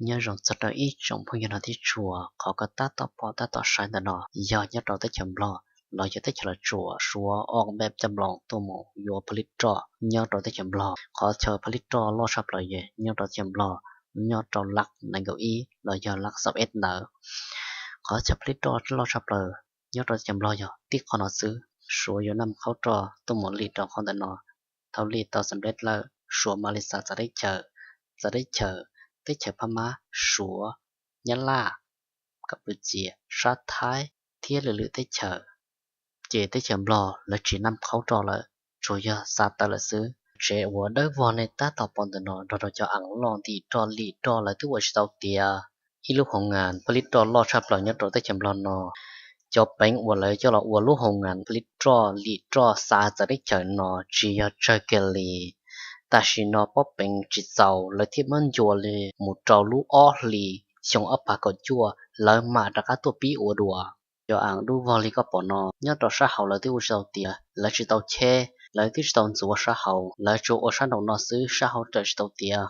Nyob zoo txog rau ib tsoom phooj ywg no tib tshua, qhov koj tab tom pom tab tom saib ntawm no yog nyob rau teb chaws Nplog los yog teb chaws Los Tsuas, Suav, ob npej caj nploos tuaj mus yuav phav lib roj nyob rau teb chaws Nplog. Qhov chaw phav lib roj loj tshaj plaws yog nyob rau teb chaws Nplog, nyob rau lab nees nkaum ib los yog lab xaum eb ntawd. Qhov chaw phav lib roj loj tshaj plaws nyob rau teb chaws Nplog yog tib qho no xwb. Suav yuav naj khaub roj tuaj mus li rau qhov ntawm no. Thaum li tau xam lej lawm, Suav mam li xa txawv teb chaws, txawv teb chaws, teb chaws Phab Mab, Suav, Nyab Laj, Kam Pu Cia, sab Thaib thiab lwm lwm teb chaws. Ces teb chaws Nplog lawv tsis naj khaub roj lawm, tsuas yog xa tawv lawm xwb. Tsev uas dawb vog nej tab tom pom ntawm no nrog rau cov aav loj ntim roj lim roj lawv twb ua tsis tau tiav. Ib lub hoo ngas phav lib roj loj tshaj plaws nyob rau teb chaws Nplog no, cov peev uas lawv coj los ua lub hoo ngas phav lib roj lim roj xa txawv teb chaws no tsis yog tsawg kiag li. Tam sim no pob peev tsis txaus lawv thiaj muab ncua li mus rau lub ob hlis xyoo ob phav kaum cuaj lawv mam rov qab tuaj pib ua dua. Cov aav dub vog li koj pom no nyob rau sab hauv lawv twb ua tsis tau tiav, lawv tsis tau cheb, lawv twb tsis tau ntxuav sab hauv, lawv tsuas ua sab nraum no xwb, sab hauv raws tsis tau tiav.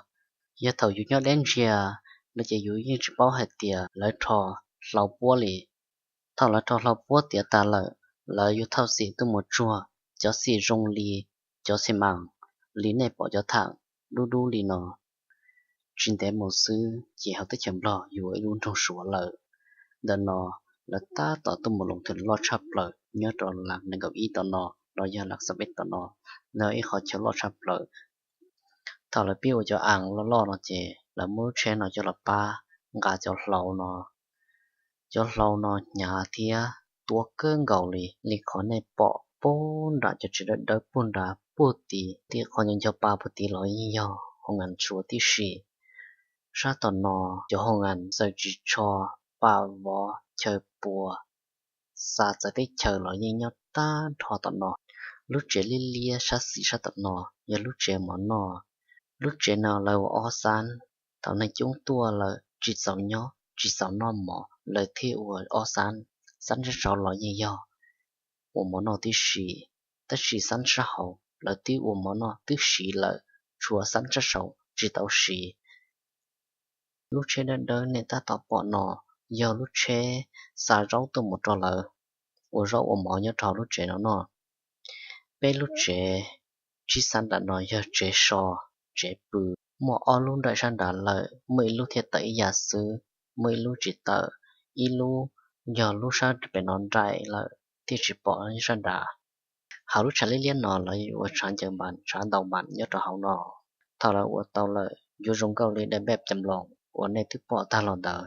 Yog thaum yus nyob deb ntsiag no ces yus yeej tsis paub hais tias lawv rho hlau puab li. Thaum lawv rho hlau puab tiav tas lawm, lawv yuav thauj xim tuaj mus tsuag, cov xim zoo li cov xim maas li nej pom cov tham dub dub li no. Tsis ntev mus xwb ces hauv teb chaws Nplog yuav ib lub nroog Suav lawm. Ntawm no lawv tab tom tuaj mus loos thwm loj tshaj plaws nyob rau lab nees nkaum ib tom no los yog lab xaum eb tom no, no ib qhov chaw loj tshaj plaws. Thaum lawv pib ua cov aav loj loj no ces lawv muab lub tsheb no coj los pab nqa cov hlau no. Cov hlau no hnyav thiab tuab kawg nkaus li, li qhov nej pom puag nram cov tsev dawb dawb puag nrad puag tid, tib qho nco nco pa puag tid los yeej yog hoo ngas Suav tib si. Sab tom no cov hoo ngas xaws ris tsho, pam vov, chaw pua, xa txawv teb chaws los yeej nyob tag nrho tom no. Lub tsev liab liab sab xis sab tom no yog lub tsev mov noj. Lub tsev no lawv ua ob xab, thaum neeg coob tuaj lawm tsis txaus nyob tsis txaus noj mov lawv thiaj ua ob xab. Xab sab saud los yeej yog ua mov noj tib si, tab sis xab sab hauv lawv twb ua mov noj twb siv lawm, tshuav xab sab saud tsis tau siv. Lub tsheb dawb dawb nej tab tom pom no yog lub tsheb xa zaub tuaj mus rau lawv ua zaub ua mov nyob rau lub tsev no noj. Peb lub tsev tsib xab nram no yog tsev so, tsev pw, muaj ob lub nraim sab nrad lawm, muaj ib lub thiaj tawm ib yam xwb, muaj ib lub tsis tawm, ib lub yog lub sab pem no nraim lawm thiaj tsis pom sab nrad. Hauv lub tshav liab liab no lawv ua tshav ncaws npas tshav ntaus npas nyob rau hauv no. Thaum lawv ua tau lawm yuav zoo nkauj li daim npej cam loos uas nej twb pom tag los ntawd.